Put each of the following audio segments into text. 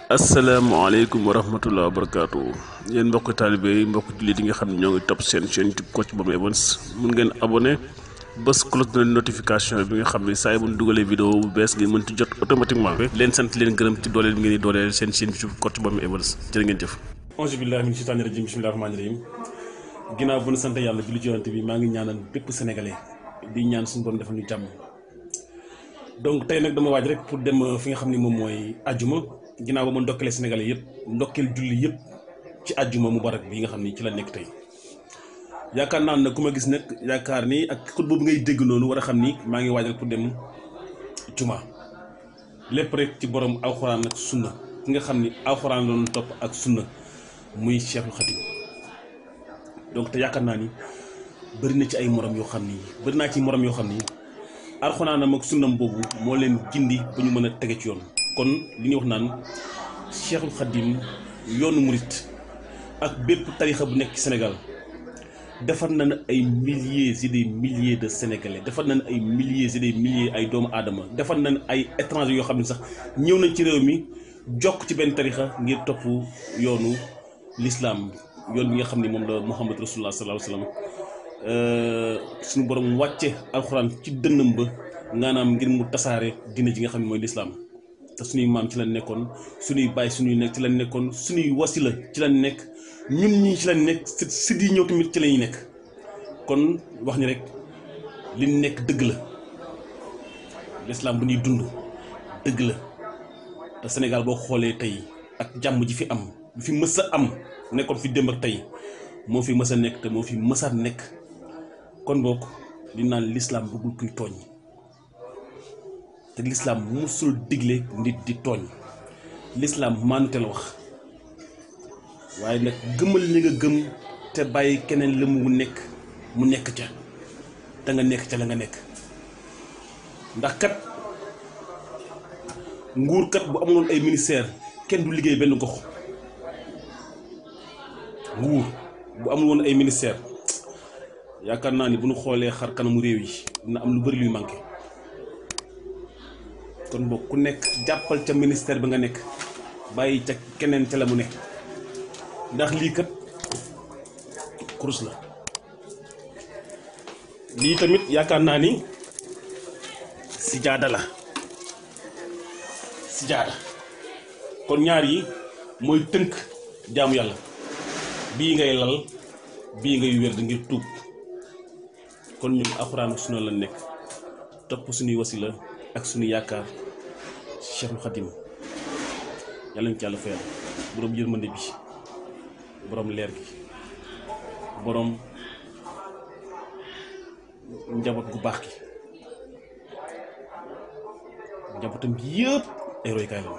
asalaamaaleykum wa rahmatulah wa barakaatu yéen mbokk taalibe yi mbokk jullit yi nga xam ne ñoo ngi topp seen chaîne YouTube Kocc Bam Events mun ngeen abonné bés cloche de notification bi nga xam ne saa yi bu ñu dugalee vidéo bu bees ngeen mën ci jot automatiquement leen sant leen gërëm ci dooleel bi ngeen di dooleel seen chaîne YouTube Kocc Bam Events jërë ngeen jëf. auzu billaahi mina shaytaani rajiim bismillaahi rahmaani rahiim ginnaaw bu ñu sant yàlla julli ci yonent bi maa ngi ñaanal bépp sénégalais di ñaan suñu borom defal ñu jàmm. donc tey nag dama waaj rek pour dem fi nga xam ne moom mooy àjjuma ginnaaw ba ma ndokkelee sénégalais yëpp ndokkeel julli yëpp ci àjjuma mubarak bi nga xam ni ci la nekk tey yaakaar naa ne ku ma gis nag yaakaar ni ak xutba bu ngay dégg noonu war a xam ni maa ngi waaj rek pour dem juma lépp rek ci borom alxuraan ak sunna ki nga xam ni alxuraan loonu topp ak sunna muy Cheikhul Khadim donc te yaakaar naa ni bëri na ci ay morom yoo xam ni bëri naa ci morom yoo xam ni alxuraanam ak sunnam boobu moo leen gindi ba ñu mën a tege ci yoon. kon li ñuy wax naan Cheikhul Khadim yoonu murit ak bépp tarixa bu nekk ci Sénégal defar nañ ay milliers et des milliers de sénégalais defar nañ ay milliers et des milliers ay doomu aadama defar nañ ay étrangers yoo xam ne sax ñëw nañ ci réew mi jokk ci benn tarixa ngir topp yoonu l'islam yoon bi nga xam ne moom la Muhammad Rasulullah sallallahu alayhi wa sallam suñu borom wàcce alxuraan ci dënnam ba ngaanaam ngir mu tasaare dina ji nga xam ne mooy l'islam te suñuy maam ci la nekkoon suñuy baay suñuy nekk ci la nekkoon suñuy wasila ci la nekk ñun ñii ci la nekk sit yi ñëw tamit ci lañuy nekk kon wax ni rek li nekk dëgg la l'islam bu ñuy dund dëgg la te Sénégal boo xoolee tey ak jàmm ji fi am lu fi mës a am nekkoon fi démb ak tey moo fi mës a nekk te moo fi mësaat nekk kon boog li naan l'islam bëggul kuy tooñ te l'islam musul digle nit di tooñ l'islam maanute la wax waaye nag gëmal li nga gëm te bàyyi keneen la mu nekk ca te nga nekk ca la nga nekk ndax kat nguur kat bu amuloon ay ministère kenn du liggéey benn gox nguur bu amul woon ay ministère yaakaar naa ni bu ñu xoolee xar kanamu réew yi dina am lu bari luy manqué kon boog ku nekk jàppal ca ministère bi nga nekk bàyyi ca keneen ca la mu nekk ndax lii kat kurus la lii tamit yaakaar naa ni sijaada la sijaada kon ñaar yi mooy tënk jaamu yàlla bii ngay lal bii ngay wér di ngir tuub kon ñun alxuraan ak sunna la nekk topp suñuy wasila ak suñu yaakaar Cheikhul Khadim yàlla ñu ci yàlla fayal boroom yërmande bi boroom leer gi boroom njaboot gu baax gi njabootam bi yëpp ay roykaay la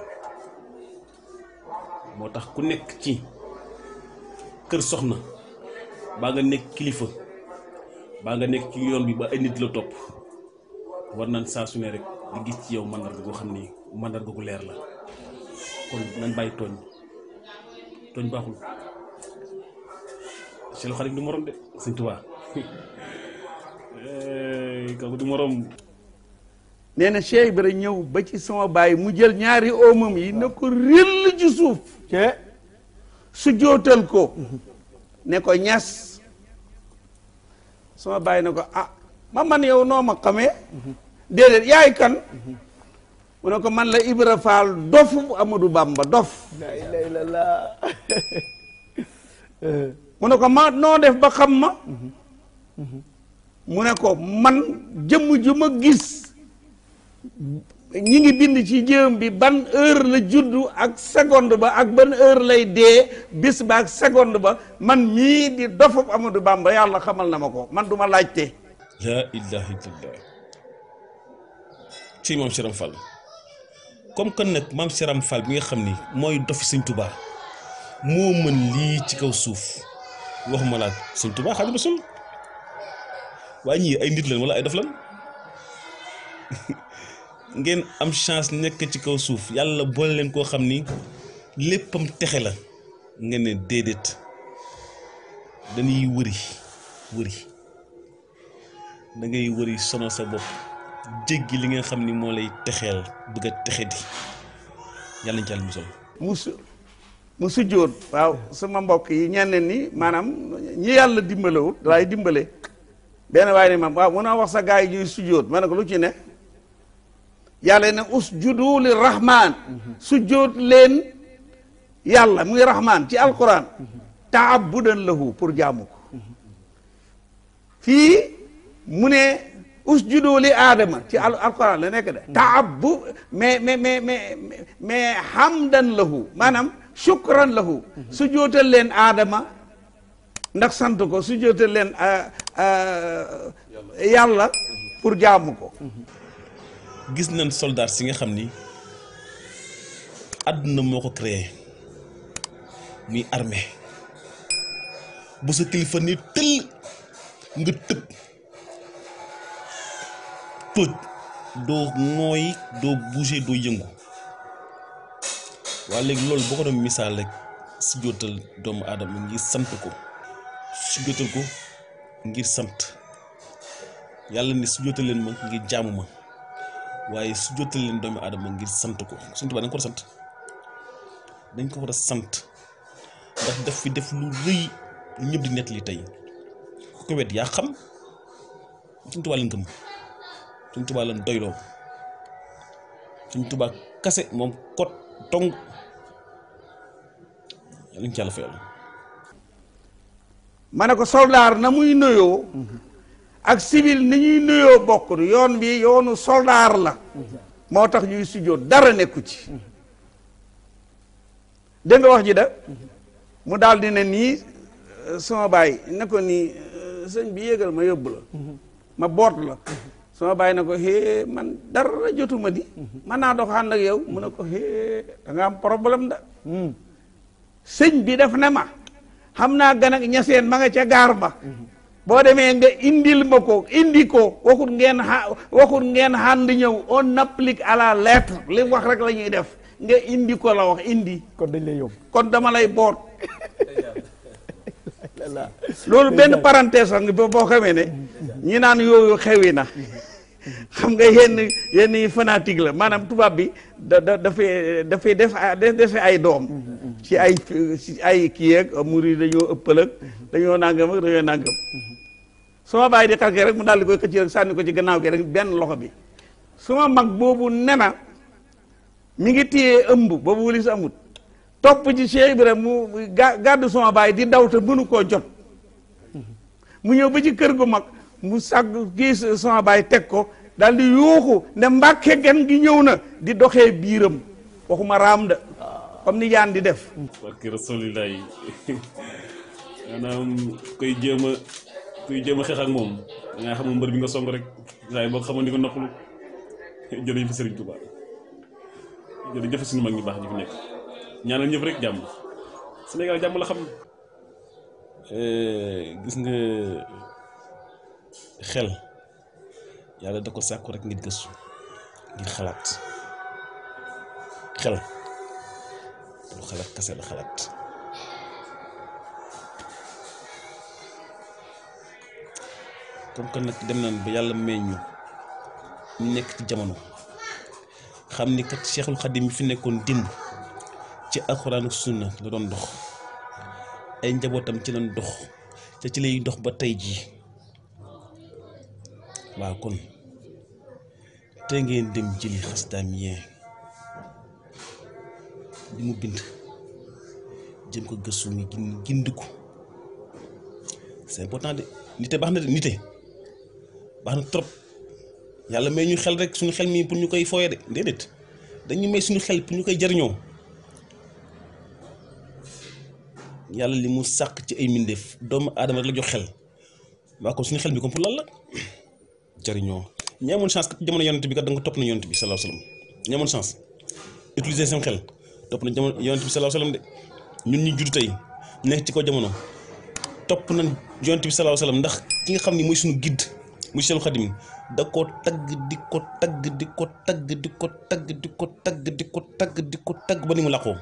moo tax ku nekk ci kër soxna baa nga nekk kilifa baa nga nekk ci yoon bi ba ay nit la topp war nañ saa su ne rek di gis ci yow mandarga goo xam ni mandarga gu leer la kon nañ bàyyi tooñ baaxul Cheikhul Khadim du morom de Sëñ Tuubaa kooku du morom. nee na Cheikh Ibra ñëw ba ci sama baay mu jël ñaari oomam yi ne ko rill ci suuf su jootal ko ne ko ñas sama baay ne ko ah man yow noo ma xamee déedéet yaay kan mu ne ko man la Ibra Faal dofu Amadou Bamba dof la ilaha illallah mu ne ko ma noo def ba xam ma mu ne ko man jëmm ju ma gis ñi ngi bind ci jëm bi ban heure la juddu ak seconde ba ak ban heure lay dee bis ba ak seconde ba man mii di dofub Amadou Bamba yàlla xamal na ma ko man duma laajte. laa ilaaha illallaah ci maam Cheram Fall comme que nag maam Cheram Fall bi nga xam ni mooy dofi Sëñ Tuubaa moo mën lii ci kaw suuf waxuma laa Sëñ Tuubaa Xaadimu Rasuul waaye ñii ay nit lan wala ay dof lan ngeen am chance nekk ci kaw suuf yàlla boole leen koo xam ni léppam texe la nga ne déedéet dañuy wëri da ngay wëri sono sa bopp jéggi li nga xam ni moo lay texeel bëgg a texe di yàlla ñu ci yàlla musal mu sujjóot waaw sama mbokk yi ñeneen ni maanaam ñi yàlla dimbalewut waaye dimbale benn waaye ne ma waaw mënoo wax sa gars yi ñuy sujjóot ma ne ko lu ci ne yàlla ne usjudu li rahman sujjóot leen yàlla muy rahman ci alquran taabudan lahu pour jaamu ko fii mu ne usjudu li aadama ci alquran la nekk de taabu mais hamdan lahu maanaam shukran lahu sujjóotal leen aadama ndax sant ko sujjóotal leen yàlla pour jaamu ko gis nañ soldat si nga xam ni àdduna moo ko créé muy armée bu sa kilifa ni tëll nga tëb tóoj doo nooy doo bouger doo yëngu waa léegi loolu boo ko doon misaal rek su jootal doomu aadama ngir sant ko su jootal ko ngir sant yàlla ni su jootal leen ma ngir jaamu ma waaye su jootal leen doomu aadama ngir sant ko suñu tubaab dañ ko war a sant dañ ko war a sant ndax daf fi def lu rëy ñëpp di nettali tey ku ko wet yaa xam suñu tubaab lañ gëm suñu tubaab lañ doyloo suñu tubaab kase moom kot tong yàlla ñu ci yàlla fayal ma ne ko soldaar na muy nuyoo ak civil ni ñuy nuyoo bokk yoon bi yoonu soldaar la moo tax ñuy sujjóot dara nekku ci dégg nga wax ji da mu daal di ne nii sama baay ne ko nii sëñ bi yéegal ma yóbbu la ma boot la sama baay ne ko hee man dara jotuma di man naa dox ànd ak yow mu ne ko hee da nga am problème da sëñ bi def ne ma xam naa gan ak ñaseen ma nga ca gaar ba boo demee nga indil ma ko indi ko waxut ngeen ànd ñëw on applique à la lettre li wax rek la ñuy def nga indi ko la wax indi kon dañ lay yóbbu kon dama lay boot loolu benn parenthèse sax boo xamee ne ñi naan yooyu xewi na xam nga yenn yi fanatique la maanaam tubaab bi dafay defe ay doom ci ay kii ak murid dañoo ëppal ak dañoo nangam ak dañoo nangam suma bàyyi di xarke rek mu daal di koy xëcc rek sànni ko ci gannaaw gi rek benn loxo bi suma mag boobu nena mi ngi téye ëmb boobu wulis amut topp ci Cheikh Ibrahima mu gàddu suma bàyyi di daw te mënu koo jot mu ñëw ba ci kër gu mag mu sàgg gis sama baay teg ko daal di yuuxu ne mbàkke gan gi ñëw na di doxee biiram waxuma raam da comme ni yaan di def barki rasulillah yi maanaam kuy jéem a xeex ak moom da ngaa xamul mbër bi nga song rek waaye boo xamoon di ko noppalu jërëjëf Serigne Touba jërëjëf suñu mag ñu baax ñu fi nekk ñaanal ñëpp rek jàmm Sénégal jàmm la xam gis nga xel yàlla da ko sàkku rek ngir gëstu ngir xalaat xel lu xalaat kase la xalaat comme que nag dem nañ ba yàlla may ñu nekk ci jamono xam ni kat Cheikhul Khadim mi fi nekkoon dimb ci alxuraan ak sunna la doon dox ay njabootam ci lañ dox te ci lay dox ba tey jii waaw kon te ngeen dem jëli xasdaam yee li mu bind jëm ko gëstu mi gindiku c'est important de nite baax na de nite baax na trop yàlla may ñu xel rek suñu xel mi pour ñu koy fooye de déedéet dañu may suñu xel pour ñu koy jariñoo yàlla li mu sàq ci ay mbindeef doomu aadama rek la jox xel waa kon suñu xel bi comme pour lan la jariñoo ñi amoon chance kat jamono yonent bi kat da nga topp na yonent bi sallallahu alayhi wasallam ñi amoon chance utiliser seen xel topp na jamono yonent bi sallallahu alayhi wasallam de ñun ñu judd tey nekk ci ko jamono topp nañ yonent bi sallallahu alayhi wasallam ndax ki nga xam ni mooy suñu guide muy Cheikhul Khadim da ko tagg di ko tagg di ko tagg di ko tagg di ko tagg di ko tagg di ko tagg ba ni mu làqoo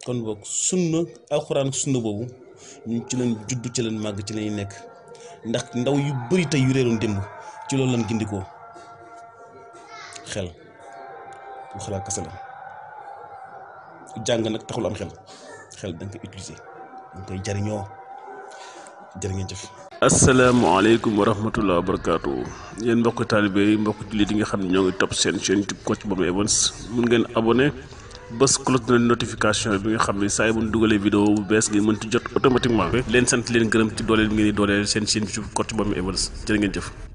kon boog sunna alxuraan sunna boobu ñu ci leen judd ci leen màgg ci lañuy nekk ndax ndaw yu bari tey yu réeroon démb ci loolu lañ gindikoo xel bu xalaat kese la jàng nag taxul am xel da nga koy utiliser da nga koy jariñoo jërë ngeen jëf. asalaamaaleykum wa rahmatulah wa barakaatu yéen mbokk taalibe yi mbokk jullit yi nga xam ne ñoo ngi topp seen chaîne YouTube Kocc Bamba Events mun ngeen abonné bés cloche de notification bi nga xam ne saa yi bu ñu dugalee vidéo bu bees gi mën ci jot automatiquement leen sant leen gërëm ci dooleel bi ngeen di dooleel seen chaîne YouTube Kocc Bamba Events jërë ngeen jëf.